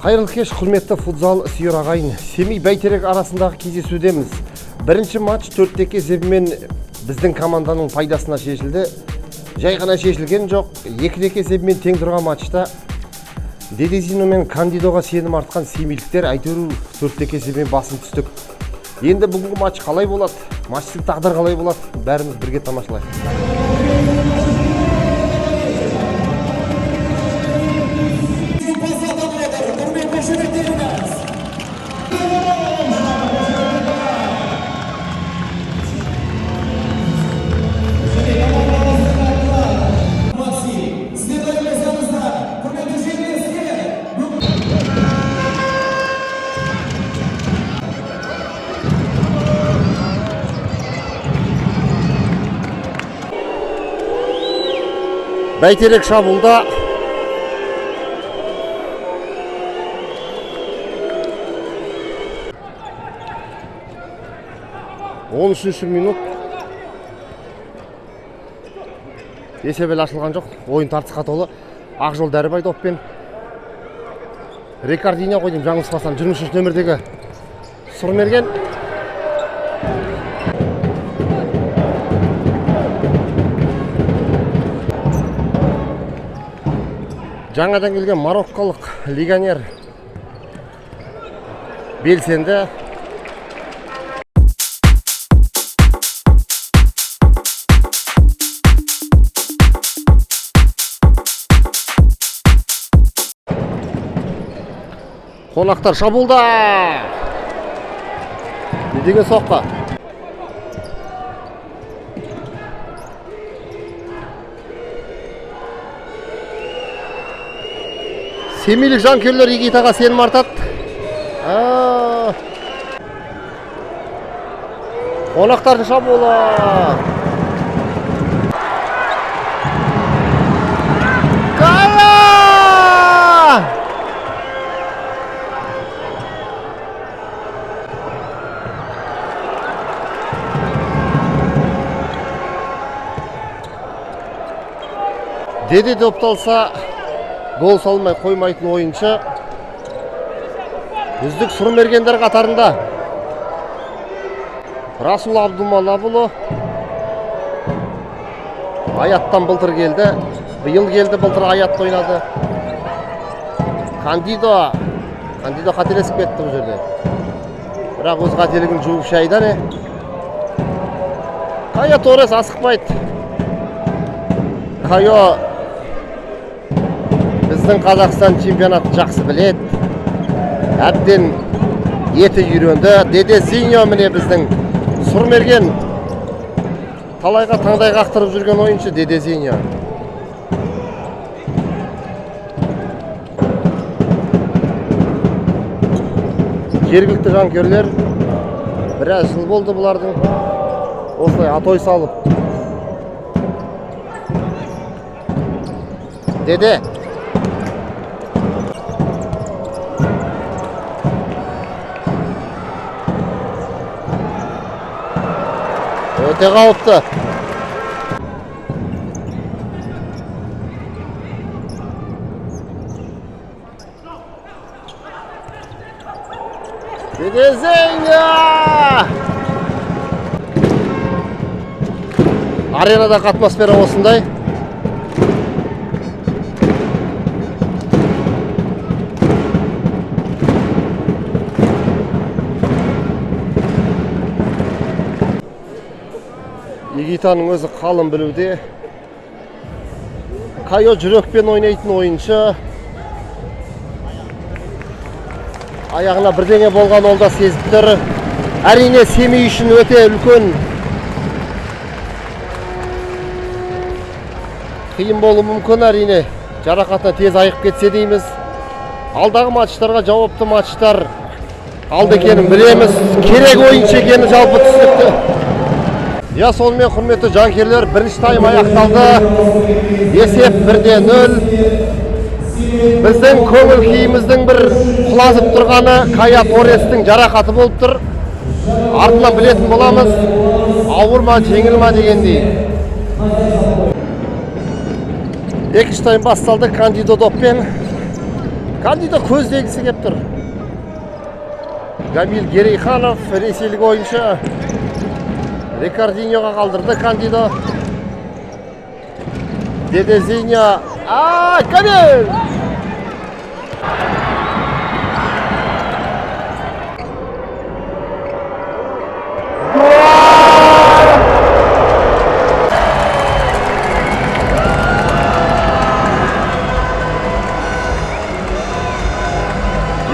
Қайырлы кеш, құрметті футзал сүйер ағайын. Семей Бәйтерек арасындағы кездесудеміз. Бірінші матч 4-2 есебімен біздің команданың пайдасына шешілді. Жай ғана шешілген жоқ. 2-2 есебімен тең тұрған матчта Дедезино мен Кандидоға сенім артқан семейліктер әйтеуір 4-2 есебімен басым түстік. Енді бүгінгі матч қалай болады? Матчтың тағдыры қалай болады? Бәріміз бірге тамашалайық. Бәйтерек шабуылда. 13-минут. Есеп әлі ашылған жоқ. Ойын тартысқа толы. Ақжол Дәрібай доппен. Рикардиньо ғой деймін, жаңылыспасам, 23 нөмірдегі Сұрмерген. Жаңадан келген марокколық легионер белсенді. Қонақтар шабуылда. Не деген соққы? Семейлік жанкүйерлер Игитаға сенім артады. Қонақтардың шабуылы. Кая! Деде допталса гол салмай қоймайтын ойыншы. Үздік сұрмергендер қатарында Расул Абдумалабұлы. Аяттан былтыр келді, биыл келді, былтыр Аятта ойнады. Кандидо қателесіп кетті бұл жерде. Бірақ өз қателігін жуып шайды не. Кайо Торрес асықпайды. Кайо біздің Қазақстан чемпионатын жақсы біледі. Әбден еті үйренді. Дедезиньо міне біздің сұрмерген, талайға таңдай қақтырып жүрген ойыншы Дедезиньо. Жергілікті жанкүйерлер біраз жыл болды бұлардың осылай атой салып. Деде. Өте қауіпті. Дедезиньо! Аренадағы атмосфера осындай. Игитаның өзі қалын білуде. Кайо жүрекпен ойнайтын ойыншы. Аяғына бірдеңе болған ол да сезіп тұр. Әрине Семей үшін өте үлкен қиын болуы мүмкін, әрине. Жарақатына тез айығып кетсе дейміз. Алдағы матчтарға жауапты матчтар алды екенін білеміз. Керек ойыншы екені жалпы түсінікті. Я сонымен, құрметті жанкүйерлер, бірінші тайм аяқталды. Есеп 1-0. Біздің көңіл күйіміздің бір құлазып тұрғаны Кая Торрестің жарақаты болып тұр. Артынан білетін боламыз, ауыр ма, жеңіл ма дегендей. Екінші тайм басталды. Кандидо доппен. Кандидо көздегісі кеп тұр. Гамиль Герейханов, ресейлік ойыншы. Рикардиньоға қалдырды Кандидо. Дедезиньо. А, Гамиль!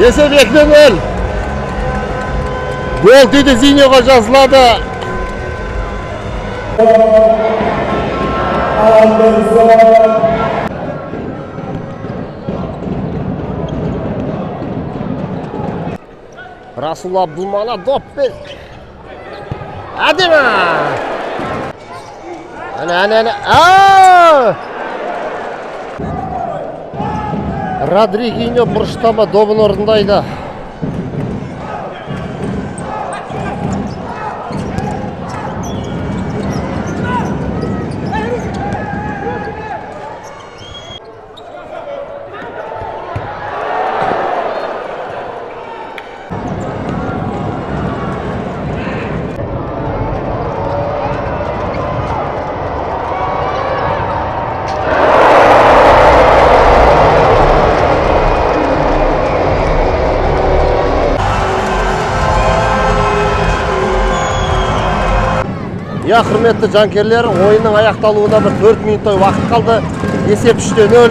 Есеп 2-0. Гол Дедезиньоға жазылады. Расул Абдулмана доппен. Әдемі! Әне, әне, әне. А! Родригиньо бұрыштама добын орындайды. Я, құрметті жанкерлер, ойынның аяқталуына бір 4 минуттай уақыт қалды. Есеп 3-0.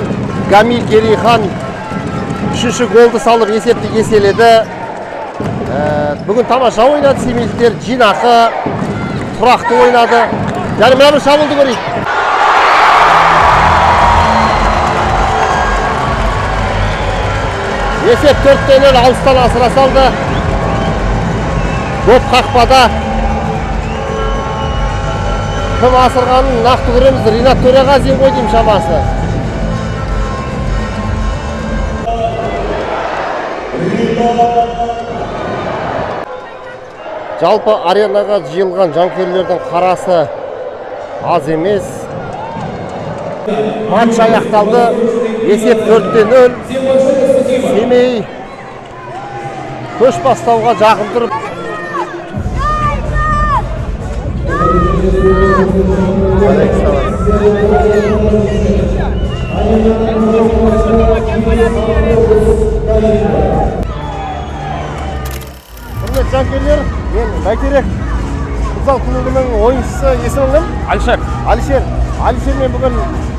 Гамиль Герейхан үшінші голды салып есепті еселеді. Бүгін тамаша ойнады семейліктер, жинақы, тұрақты ойнады. Және мына бір шабуылды көрейік. Есеп 4-0, алыстан асыра салды. Доп қақпада. Кім асырғанын нақты көреміз. Ринат Төреғазин ғой деймін шамасы. Жалпы аренаға жиылған жанкүйерлердің қарасы аз емес. Матч аяқталды. Есеп 4-0. Семей көш бастауға жақын тұр. Құрметті жанкүйерлер, мен Бәйтерек футзал клубының ойыншысы, есімің кім? Алишер. Алишер. Алишермен бүгін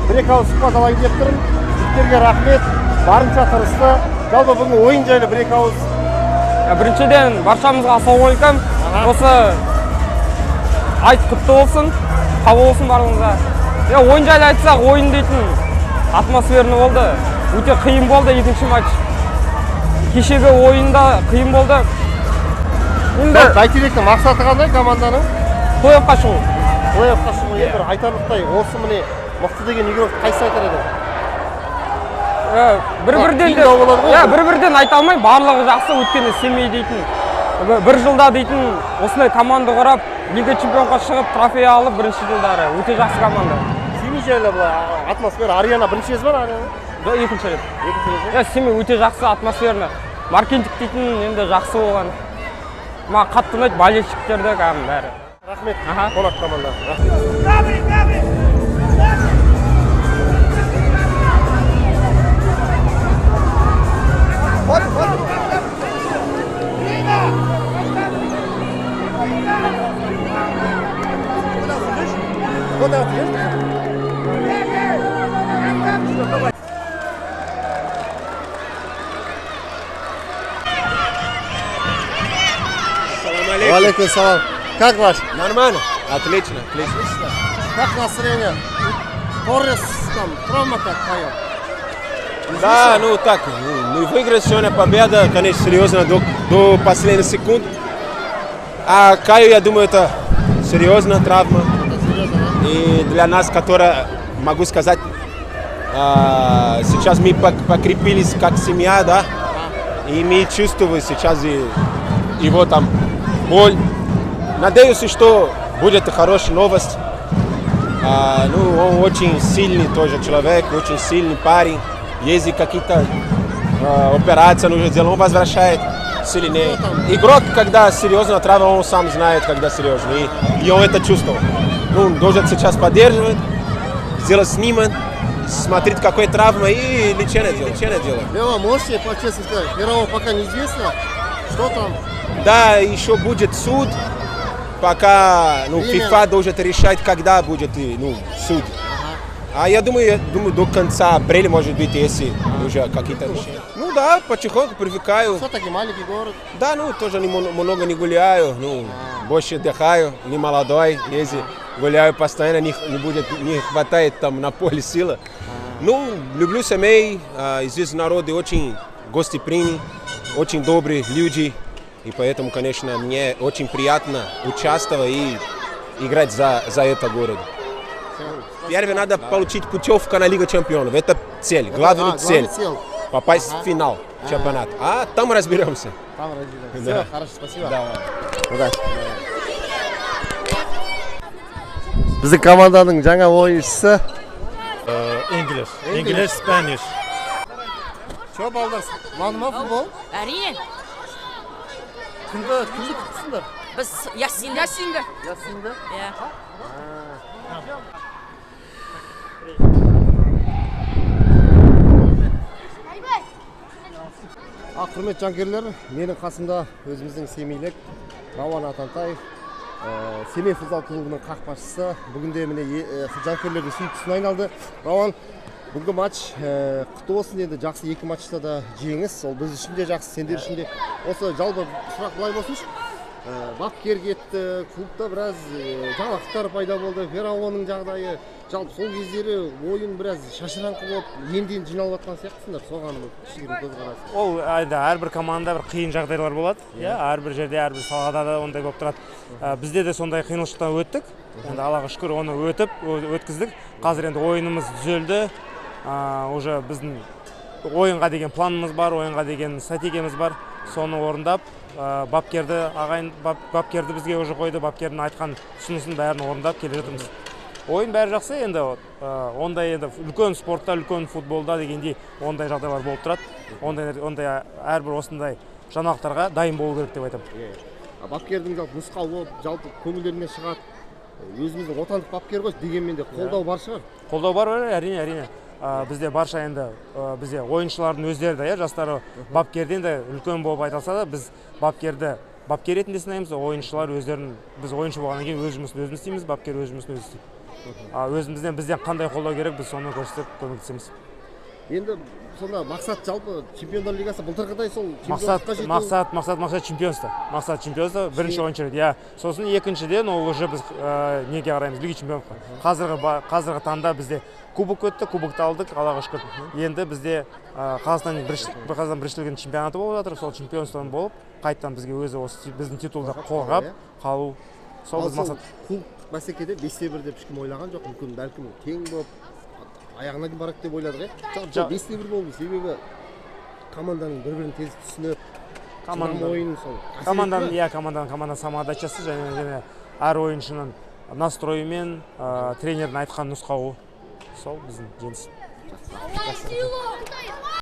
бір екі ауыз сұхбат алайын деп тұрмын. Жігіттерге рахмет, барынша тырысты. Жалпы бүгін ойын жайлы бір екі ауыз. Біріншіден баршамызға ассалаумағалейкум. Осы айт құтты болсын, қабыл болсын барлығыңызға. Ойын жайлы айтсақ, ойын дейтін атмосферный болды. Өте қиын болды екінші матч. Кешегі ойында қиын болды. Енді Бәйтеректің мақсаты қандай команданың? Плей-оффқа шығу. Плей-оффқа шығу. Енді бір айтарлықтай осы міне мықты деген игрок қайсысы айтар едің? Бір-бірден де, Қиындау болады ғой. Бір-бірден айта алмаймын, барлығы жақсы, өйткені Семей дейтін бір жылда дейтін осындай команда құрап, Лига чемпионға шығып, трофей алып бірінші жылдары өте жақсы команда. Семей жайлы былай атмосфера, арена бірінші рет бар арена? Жоқ, екінші рет. Екінші рет. Семей өте жақсы атмосферно. Маркентик дейтін енді жақсы болған. Маған қатты ұнайды болельщиктерді кәдімгі бәрі. Рахмет. Аха. Қонақ команда. Алейкум салам. Как ваш? Нормально. Отлично, отлично. Отлично. Как настроение? Торрес там, травма как поел? Да, ну так, мы выиграли сегодня, победа, конечно, серьезно, до последней секунды. А Каю, я думаю, это серьезная травма. Это серьезно, да? И для нас, которая, могу сказать, сейчас мы покрепились как семья, да? И мы чувствуем сейчас его там боль. Надеюсь, что будет хорошая новость. Он очень сильный тоже человек, очень сильный парень. Есть какие-то Операция нужно делать, он возвращает сильнее. Игрок, когда серьезно травма, он сам знает, когда серьезно. И он это чувствовал. Ну, он должен сейчас поддерживать, сделать снимок, смотреть, какой травма, и лечение делать. Лечение делать. Лева, можете по-честному сказать, Ферао пока неизвестно, что там? Да, еще будет суд, пока, ну, Время. FIFA должен решать, когда будет ну, суд. А я думаю, до конца апреля, может быть, если уже какие-то решения. Ну да, потихоньку привыкаю. Все-таки маленький город. Да, ну, тоже не, много не гуляю, ну, больше отдыхаю, не молодой, если гуляю постоянно, не будет, не хватает там на поле силы. Ну, люблю семей, здесь народы очень гостеприимные, очень добрые люди, и поэтому, конечно, мне очень приятно участвовать и играть за этот город. Первое, надо получить путевку на Лигу чемпионов. Это цель, главная цель. Главный цель. Попасть в финал чемпионата. А там разберемся. Там разберемся. Да. Все, хорошо, спасибо. Давай. Удачи. Біздің команданың жаңа ойыншысы. English. English, Spanish. Че, балдар, ұнады ма футбол? Әрине. Кімді күттіңдер? Біз Ясинді. Ясинді. Ясинді? Иә. А, құрметті жанкүйерлер, менің қасымда өзіміздің семейлік Рауан Атантаев, Семей футзал клубының қақпашысы. Бүгінде міне жанкүйерлердің сүйіктісіне айналды. Рауан, бүгінгі матч құтты болсын. Енді жақсы, екі матчта да жеңіс. Ол біз үшін де жақсы, сендер үшін де. Осы жалпы сұрақ былай болсыншы. Бапкер кетті, клубта біраз жаңалықтар пайда болды, Фераоның жағдайы. Жалпы сол кездері ойын біраз шашыраңқы болып, енді енді жиналып жатқан сияқтысыңдар. Соған кішігірім көзқарас. Ол енді әрбір командада бір қиын жағдайлар болады, иә, әрбір жерде, әрбір салада да ондай болып тұрады. Бізде де сондай қиыншылықтан өттік. Енді Аллаға шүкір, оны өтіп өткіздік. Қазір енді ойынымыз түзелді. Уже біздің ойынға деген планымыз бар, ойынға деген стратегиямыз бар. Соны орындап, бапкерді ағайын бапкерді бізге уже қойды, бапкердің айтқан ұсынысын бәрін орындап келе жатырмыз. Ойын бәрі жақсы енді, ондай енді үлкен спортта, үлкен футболда дегендей ондай жағдайлар болып тұрады. Ондай әрбір осындай жаңалықтарға дайын болу керек деп айтамын. Иә. А бапкердің жалпы нұсқау болып, жалпы көңілдеріне шығады. Өзіміздің отандық бапкер ғой, дегенмен де қолдау бар шығар. Қолдау бар, әрине, әрине. Бізде барша енді бізде ойыншылардың өздері де, иә, жастары бапкерден де үлкен болып айтылса да, біз бапкерді бапкер ретінде сынаймыз. Ойыншылар өздерін, біз ойыншы болғаннан кейін өз жұмысын өзіміз істейміз, бапкер өз жұмысын өзі істейді. Өзімізден, бізден қандай қолдау керек, біз соны көрсетіп көмектесеміз. Енді сонда мақсат жалпы Чемпиондар лигасы, былтырғыдай сол Мақсат чемпиондыққа жету. Мақсат чемпионство. Мақсат чемпионство бірінші ойыншы ретінде, иә. Сосын екіншіден ол уже біз неге қараймыз? Лига чемпионовқа. Қазіргі таңда бізде кубок өтті, кубокты алдық, Аллаға шүкір. Енді бізде Қазақстан біріншілігінің чемпионаты болып жатыр. Сол чемпионстводан болып, қайтадан бізге өзі осы біздің титулды қорғап иә? қалу. Сол Ал біз сол мақсат. Клубтық бәсекеде 5-1 деп ешкім ойлаған жоқ. Мүмкін, бәлкім, тең болып аяғына дейін барады деп ойладық, иә. Жалпы 5-1 болды, себебі команданың бір бірін тез түсініп, Команда жылдам ойын сол әсер команданың етті ме? Иә, команданың самоотдачасы және әр ойыншының настройымен, тренердің айтқан нұсқауы, сол біздің жеңіс. Жақсы.